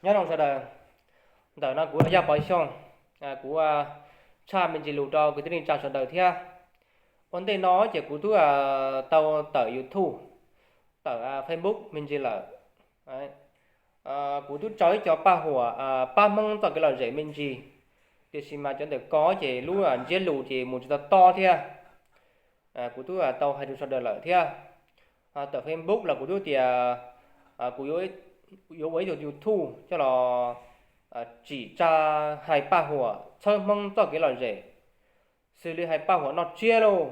Nyob zoo sawv daws, ntawm no kuv Yaj Pov Xyooj, kuv tshaj me ntsis lus rau kwv tij neej tsa sawv daws thiab. Ua ntej no ces kuv twb tau tawm YouTube, tawm Facebook me ntsis lawm. Kuv twb tso ib co paj huam pab Hmoob txoj kev lom zem me ntsis, tiam sis mas cov ntawm ko ces lub ntsiab lus ces mus tsis tau tob thiab. Kuv twb tau hais rau sawv daws lawm thiab. Tawm Facebook los kuv twb tias kuv yuav ua ib tug YouTube coj los tsim tsa hais paj huam txhawb Hmoob txoj kev lom zem, xws li hais paj huam noj tsiab lauj,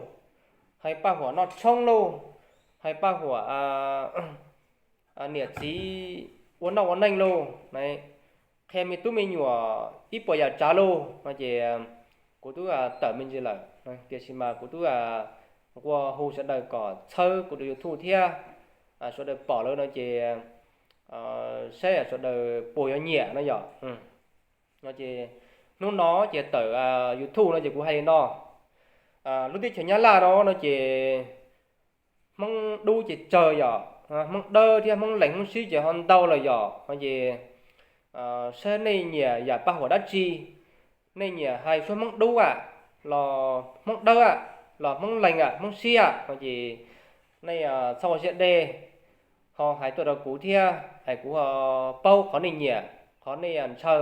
hais paj huam noj tshoob lauj, hais paj huam niam txiv ua noj ua neej lauj, qhia me tub me nyuam ib puas yam tsav lauj no ces kuv twb tawm me ntsis lawm, tiam sis mas kuv twb nqua hu sawv daws kom txhawb kuv tus YouTube thiab. Sawv daws pom lawm no ces saib sawv daws puas yuav nyiam no yom. No ces hnub no ces tawm YouTube no ces kuv hais li no, lub teb chaws Nyab Laj no no ces Hmoob dub ces tsawg yom, Hmoob dawb thiab Hmoob lees Hmoob sib ces ho ntau lawm yom no ces saib nej nyiam yam paj huam dab tsi, nej nyiam hais suab Hmoob dub a, los Hmoob dawb a, los Hmoob lees a, Hmoob sib a no ces nej txhob ua siab deb, ho hais tuaj rau kuv thiab es kuv ho paub qhov nej nyiam, qhov nej ntshaw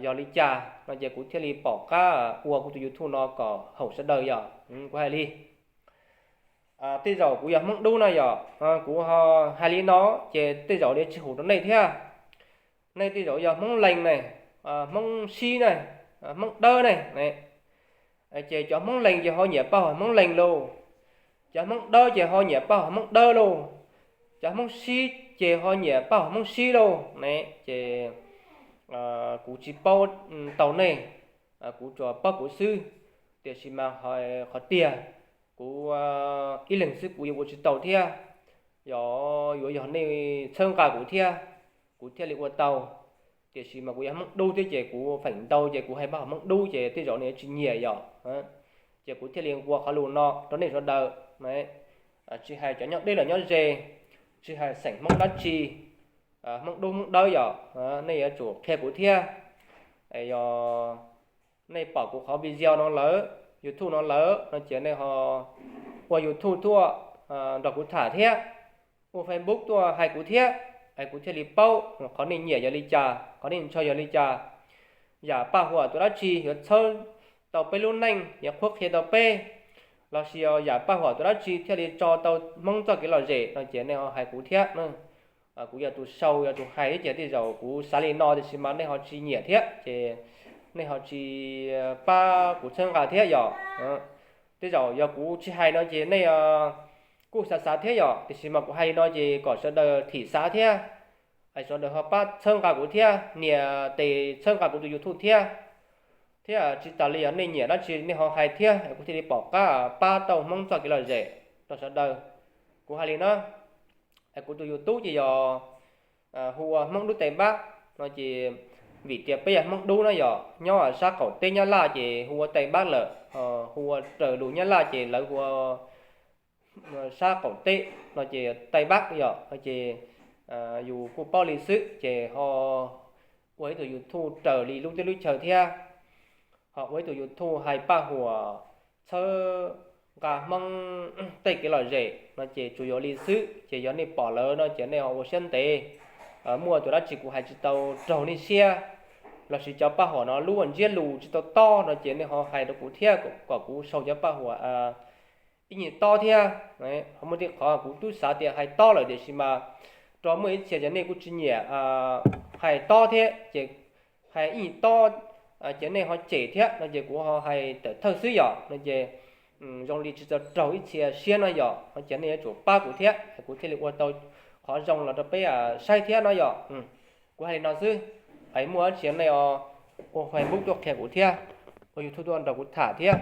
yog li cas no ces kuv thiaj li pom qab ua kuv tus YouTube no kom haum sawv daws yom. Kuv hais li, tej zaum kuv yog Hmoob dub no yom, kuv ho hais li no ces tej zaum li tsis haum rau nej thiab. Nej tej zaum yog Hmoob lees ne, Hmoob sib ne, Hmoob dawb ne, ces cov Hmoob lees ces ho nyiam paj huam Hmoob lees lauj, cov Hmoob dawb ces ho nyiam paj huam Hmoob dawb lauj, cov Hmoob sib ces ho nyiam paj huam Hmoob sib lauj ne ces kuv tsis paub tau nej, kuv tsuas paub kuv xwb, tiam sis mas qhov tiag kuv ib leeg xwb kuv yuav ua tsis tau thiab, yog yuav yog nej txhawb nqa kuv thiab, kuv thiaj li ua tau. Tiam sis mas kuv yog Hmoob dub thiab ces kuv feem ntau ces kuv hais paj huam Hmoob dub ces tej zaum nej tsis nyiam yom, ces kuv thiaj li nqua qhov lus no rau nej sawv daws. Tsis hais cov nyob deb los nyob ze, tsis hais xeem Hmoob dab tsi, Hmoob dub Hmoob dawb yom, nej yuav tsum qhia kuv thiab. Yog nej pom kuv qhov video no lawm, YouTube no lawm no ces nej ho ua YouTube tuaj nrog kuv tham thiab, ua Facebook tuaj hais kuv thiab, es kuv thiaj li paub qhov nej nyiam yog li cas, qhov nej ntshaw yog li cas. Yam paj huam tus dab tsi yuav txhawb tau peb lub neej, yuav qhuab qhia tau peb, lossis yam paj huam tus dab tsi thiaj li tso tau Hmoob txoj kev lom zem no ces nej ho hais kuv thiab. Kuv yog tus sau yog tus hais thiab ces tej zaum kuv xav li no tiam sis mas nej ho tsis nyiam thiab ces nej ho tsis pab kuv txhawb nqa thiab yom. Tej zaum yog kuv tsis hais no ces nej kuj xav xav thiab yom, tiam sis mas kuv hais li no ces kom sawv daws thim xav thiab, es sawv daws ho pab txhawb nqa kuv thiab, nias tes txhawb nqa kuv tus YouTube thiab. Thiab tsis tas li yog nej nyiam dab tsi nej ho hais thiab, kuv thiaj li pom qab pab tau Hmoob txoj kev lom zem rau sawv daws. Kuv hais li na, kuv tus YouTube ces yog hu ua Hmoob Dub Tây Bắc no ces vim tias peb yog Hmoob dub na yom, nyob sab qaum teb Nyab Laj ces hu ua Tây Bắc lawm, hu ua raws lus Nyab Laj ces lawv hu ua sab qaum teb no ces Tây Bắc yom, ces yus kuj paub li xwb ces ho ua ib tug YouTube raws li lub teb lub chaw thiab, ho ua ib tug YouTube hais paj huam txhawb nqa Hmoob tej kev lom zem no ces tsuas yog li xwb. Ces yog nej pom lawm no ces nej ho ua siab ntev, muaj tus dab tsi kuv hais tsis tau raug nej siab, lossis cov paj huam no lub ntsiab lus tsis tau tob no ces nej ho hais rau kuv thiab kom kuv sau cov paj huam ib nyuag tob thiab. Ho muaj tej qhov kuv twb xav tias hais tob lawm tiam sis mas rau muaj ib txhia ces nej kuj tsis nyiam hais tob thiab ces hais ib nyuag tob ces nej ho cem thiab no ces kuv ho hais tawm thawj xwb yom no ces zoo li tsis tau raug ib txhia siab no yom, no ces nej yuav tsum pab kuv thiab kuv thiaj li ua tau qhov zoo los rau peb saib thiab no yom. Kuv hais li no xwb, es muaj dab tsi nej ua Facebook tuaj qhia kuv thiab, ua YouTube tuaj nrog kuv tham thiab.